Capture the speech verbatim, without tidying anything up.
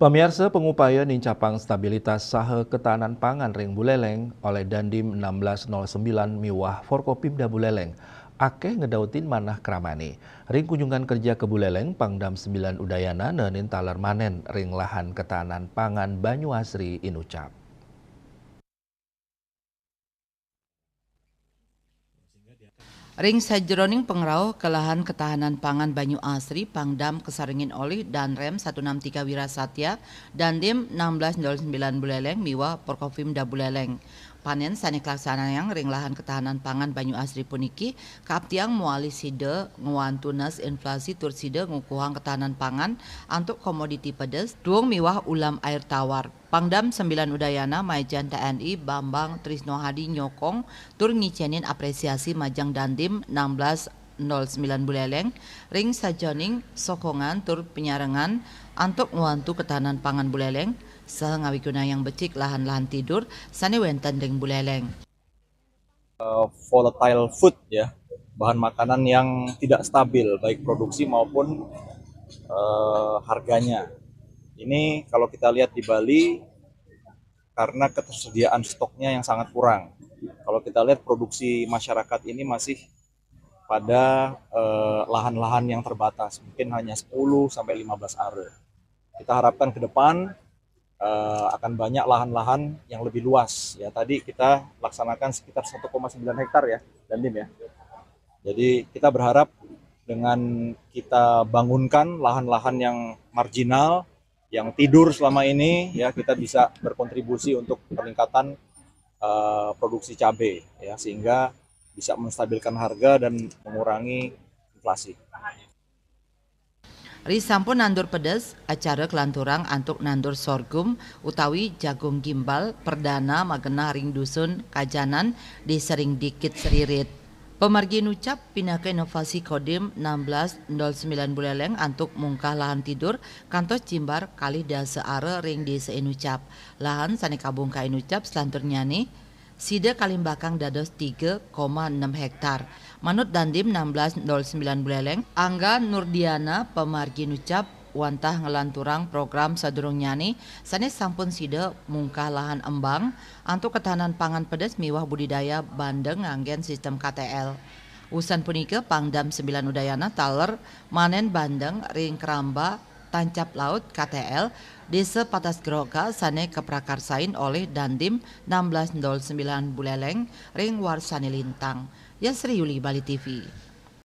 Pamiarsa, pangupaya nincapang stabilitas saha ketahanan pangan ring Buleleng oleh Dandim enam belas nol sembilan miwah Forkopimda Buleleng akéh ngedautin manah kramani. Ring kunjungan kerja ke Buleleng, Pangdam sembilan Udayana nenin taler manen ring lahan ketahanan pangan Banyu Asri Inucap. Ring sajeroning pangrauh ke lahan ketahanan pangan Banyu Asri, Pangdam kasarengin olih Danrem satu enam tiga Wirasatya, Dandim enam belas nol sembilan Buleleng miwah Forkopimda Buleleng. Panen sane kalaksanayang ring lahan ketahanan pangan Banyu Asri puniki kaaptiang mawali sida ngwantu nes inflasi tur sida ngukuhang ketahanan pangan antuk komoditi pedes, duung miwah ulam air tawar. Pangdam sembilan Udayana Maijen T N I Bambang Trisno Hadi nyokong tur ngicenin apresiasi majeng Dandim enam belas nol sembilan Buleleng ring sajeroning sokongan tur panyarengan antuk ngwantu ketahanan pangan Buleleng saha ngawigunayang becik lahan-lahan tidur sane wenten ring Buleleng. Eh, volatile food, ya, bahan makanan yang tidak stabil baik produksi maupun eh, harganya. Ini kalau kita lihat di Bali, karena ketersediaan stoknya yang sangat kurang. Kalau kita lihat, produksi masyarakat ini masih pada eh, lahan-lahan yang terbatas, mungkin hanya sepuluh sampai lima belas are. Kita harapkan ke depan eh, akan banyak lahan-lahan yang lebih luas. Ya, tadi kita laksanakan sekitar satu koma sembilan hektar, ya, Dandim, ya. Jadi kita berharap dengan kita bangunkan lahan-lahan yang marginal, yang tidur selama ini, ya, kita bisa berkontribusi untuk peningkatan eh, produksi cabai, ya, sehingga bisa menstabilkan harga dan mengurangi inflasi. Ri sampun nandur pedes, acara kalanturang antuk nandur sorghum utawi jagung gimbal perdana magenah ring Dusun Kajanan, Desa ring Dikit Seririt. Pamargi Nucap pinaka inovasi Kodim enam belas nol sembilan Buleleng antuk mungkah lahan tidur kantos jimbar kalih dasa are ring Desa Inucap. Lahan sane kabungkah Inucap selanturnyane sida kalimbakang dados tiga koma enam hektar. Manut Dandim enam belas nol sembilan Buleleng, Angga Nurdiana pamargi Nucap wantah nglanturang program sadurungnyane sane sampun sida mungkah lahan embang antuk ketahanan pangan pedes miwah budidaya bandeng nganggen sistem K T L. Usan punika Pangdam sembilan Udayana taler manen bandeng ring Keramba Tancap Laut K T L, Desa Patas Groga sane kaprakarsain olih Dandim enam belas nol sembilan Buleleng ring Warsani Lintang. Yasri Yuli, Bali T V.